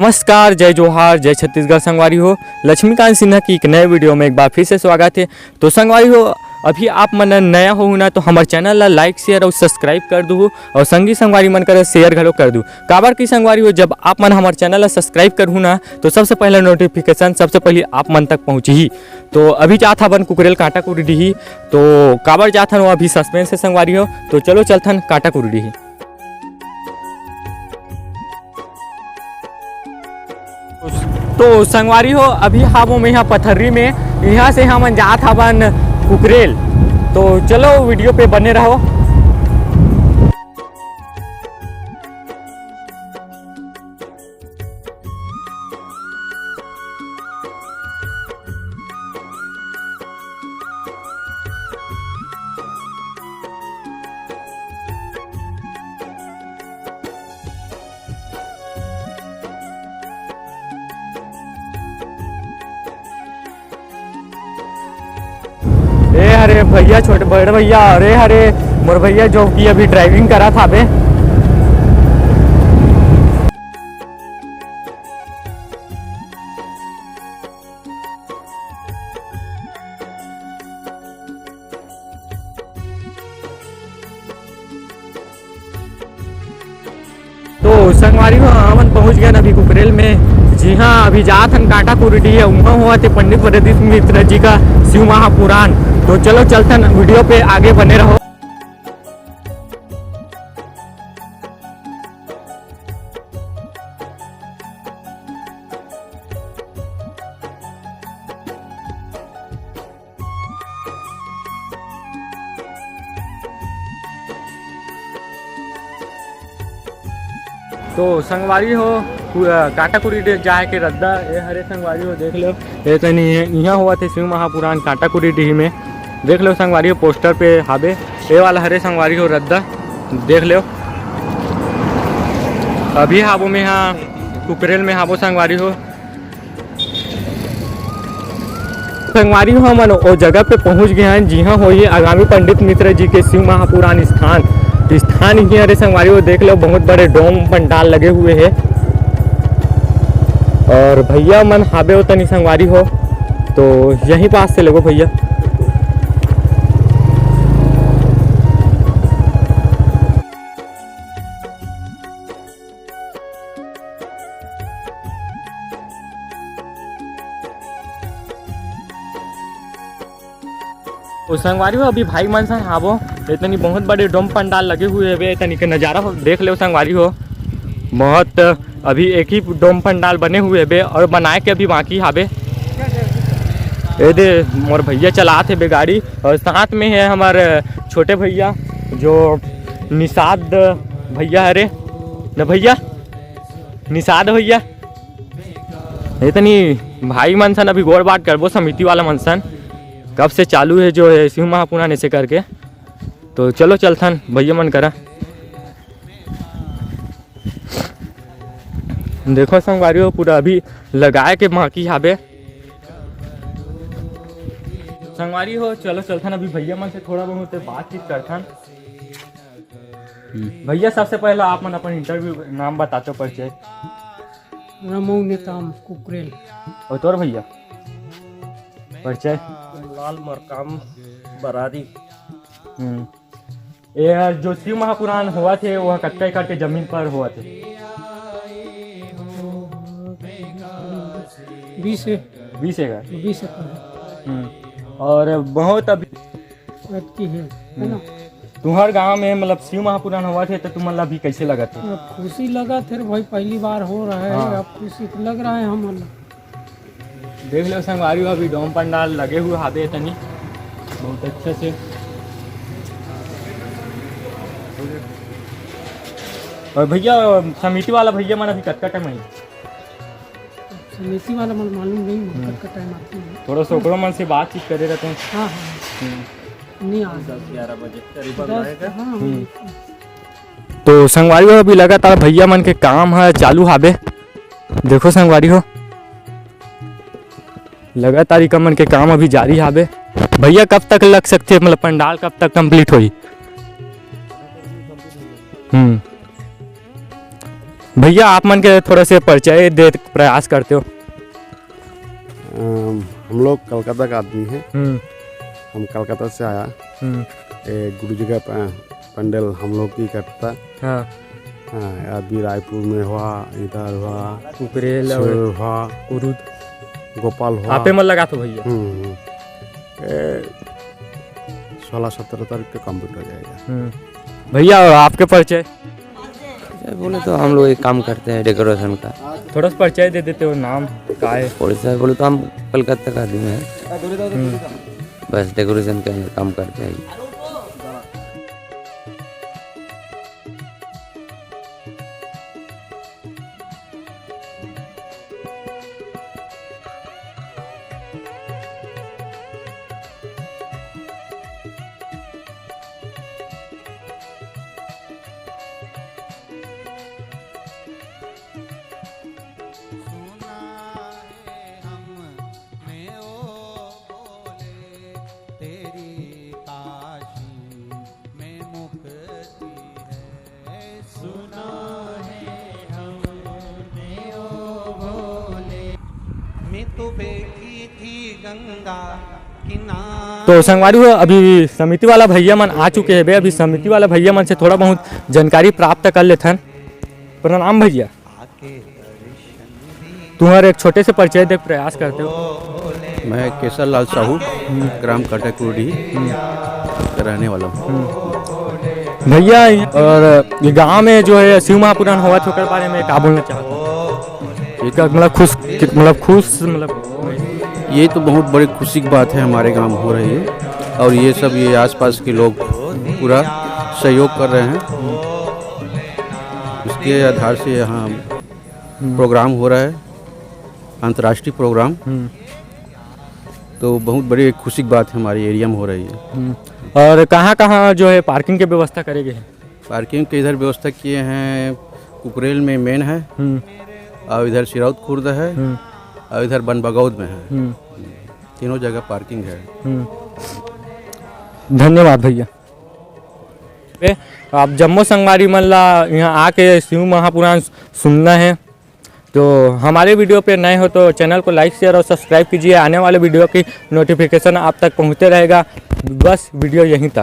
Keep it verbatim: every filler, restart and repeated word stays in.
नमस्कार, जय जोहार, जय छत्तीसगढ़ संगवारी हो। लक्ष्मीकांत सिन्हा की एक नए वीडियो में एक बार फिर से स्वागत है। तो संगवारी हो, अभी आप मन नया हो ना, तो हमर चैनल ला like, share और subscribe कर दू, और संगी संगवारी मन कर share घलो कर दू। काबर की संगवारी हो, जब आप मन हमर चैनल ला subscribe करहू ना, तो सबसे पहले notification सबसे पहले आप मन तक पहुँचही। तो अभी जात हवन कुकरेल कांटा कुरीडीही। तो काबर जात हन, वो अभी suspense है संगवारी हो। तो चलो चलथन कांटा कुरीडीही। तो संगवारी हो, अभी हाबो में यहाँ पथर्री में, यहाँ से हमन जात हवन कुकरेल। तो चलो वीडियो पे बने रहो। ए हरे भैया, छोटे बड़े भैया, अरे हरे मोर भैया जो कि अभी ड्राइविंग करत हाबे। तो संगवारी हो, हमन पहुंच गए अभी कुकरेल में। जी हाँ, अभी जात हन कांटा कुरीडीही, उहाँ होवत हे पंडित प्रदीप मिश्र जी का शिव महापुराण। तो चलो चलथन, वीडियो पे आगे बने रहो। तो संगवारी हो, कु-, अ, कांटा कुरीडीही जाए के रद्दा, ए हरे संगवारी हो, देख लो, ए तनी इहाँ होवत हे शिव महापुराण कांटा कुरीडीही में। देख लो संगवारी हो, पोस्टर पे हाबे, ए वाला हरे संगवारी हो रद्दा, देख लो। अभी हाबो में हाँ कुकरेल में हाबो संगवारी हो। संगवारी हो, हमन ओ जगह पे पहुंच गए हैं, जिहां होही आगामी पंडित मिश्र जी के शिव महापुराण स्थान। स्थान ही, अरे संगवारी हो, देख लो, बहुत बड़े डोम पंडाल लगे हुए हैं। और भैया मन हाबे ओ तनी संगवारी हो, तो यहीं पास से लगो भैया। ओ संगवारी हो, अभी भाई मन संग हाबो, इतनी बहुत बड़े डोम पंडाल लगे हुए हवे, इतनी के नजारा हो, देख लेव संगवारी हो। बहुत अभी एक ही डोम पंडाल बने हुए हवे और बनाए के अभी बाकी हाबे। ए दे मोर भैया चलात हेबे गाड़ी और साथ में है हमारे छोटे भैया जो निषाद भैया हरे न भैया, निषाद भैया। इतनी भाई मन सन अभी गोड़ बात करबो समिति वाला मन सन, कब से चालू है जो है शिव महापुराण ऐसे करके। तो चलो चलथन भैया मन करा। देखो संगवारी हो, पूरा अभी लगाए के बाकी हाबे। संगवारी हो, चलो चलथन अभी भैया मन से थोड़ा बहुत बातचीत करथन। भैया, सबसे पहला आप मन अपन इंटरव्यू नाम बताते हो, परिचय। रमऊ नेताम कुकरेल। और तोर भैया? परिचय। लाल मरकाम बरारी। हम्म। ये जो शिव महापुराण होवत हे, वो कतका एकड़ के जमीन पर होवत हे? बीस है। बीस एकड़? बीस एकड़। हम्म। और बहुत अभी अतकी है, है ना? हम्म। तुम्हार गांव में मतलब शिव महापुराण होवत हे, तो तुमन ला अभी कैसे लगत हे? अब खुशी लगत हे भाई, पहली बार हो रहा है, हाँ। अब खुशी तो लग रहा है हमन ला। देख लो संगवारी हो, अभी डोम पंडाल लगे हुए हाबे तनी बहुत अच्छे से। और भैया, समिति वाला भैया मन अभी कतका टाइम आई? समिति वाला मन मालूम नहीं, हम्म। कतका टाइम आते हैं। थोड़ा सा ओकरो मन से बातचीत करे रहते हैं। हाँ, हाँ। हम्म। नहीं आ दस ग्यारह बजे करीबन दस, आएगा। हाँ, हाँ। हम्म। तो संगवारी हो, अभी लगातार भैया मन के काम ह चालू हाबे। देखो संगवारी हो, लगातार इका मन के काम अभी जारी हाबे। भैया, कब तक लग सकथे, मतलब पंडाल कब तक complete होही? हम्म। भैया, आप मन के थोड़ा से परिचय दे प्रयास करते हो। अम, हम लोग कलकत्ता का आदमी है। हम्म। हम कलकत्ता से आया। हम्म। ए, गुरु जी का प-, पंडल हम लोग ही करता। हाँ। हाँ, अभी रायपुर में हुआ, इधर हुआ, कुकरेल और सिहोर हुआ, कुरुद। गोपाल हुआ। आपे मन लगात हो भैया? हम्म, हम्म। ए, सोलह सत्रह तारीख को complete हो जाएगा। हम्म। भैया, और आपके परिचय? सर, बोले तो हम लोग एक काम करते हैं decoration का। थोड़ा सा परिचय दे देते हो, नाम का है? बोले सर, बोले तो हम कलकत्ता का आदमी हैं। हम्म। बस decoration का ही काम करते हैं। सुना है हमने ओ बोले, तेरी काशी में मुक्ति है। सुना है हमने ओ बोले, मैं तो बैठी थी गंगा किनारे। तो संगवारी हो, अभी समिति वाला भैया मन आ चुके हैं बे। अभी समिति वाला भैया मन से थोड़ा बहुत जानकारी प्राप्त कर लेथन। प्रणाम भैया। तुम्हारे एक छोटे से परिचय दे प्रयास करते हो। मैं केसर लाल साहू, ग्राम काटाकुरडी का रहने वाला हूँ। भैया, और ये गांव में जो है शिव महापुराण होवत हे, ओकर बारे में का बोलना चाहत हो? ये तो मतलब खुश, मतलब खुश, मतलब ये तो बहुत बड़ी खुशी की बात है, हमारे गांव हो रही है और ये सब, ये आसपास के लोग पूरा सहयोग कर रहे हैं। उसके आधार से यहाँ प्रोग्राम हो रहा है, अंतर्राष्ट्रीय प्रोग्राम। हम्म। तो बहुत बड़ी एक खुशी की बात है, हमारे एरिया में हो रही है। हम्म। और कहाँ-कहाँ जो है पार्किंग की व्यवस्था करे गए हैं? पार्किंग के इधर व्यवस्था किए हैं, कुकरेल में मेन है, हम्म। और इधर सिरौत खुर्द है, हम्म। और इधर बनबगौद में है। हम्म। तीनों जगह पार्किंग है। हम्म। धन्यवाद भैया। पे आप जम्मो संगवारी मन ला यहाँ आके शिव महापुराण सुनना है, तो हमारे वीडियो पे नए हो तो चैनल को लाइक, शेयर और सब्सक्राइब कीजिए। आने वाले वीडियो की नोटिफिकेशन आप तक पहुँचते रहेगा। बस वीडियो यहीं तक।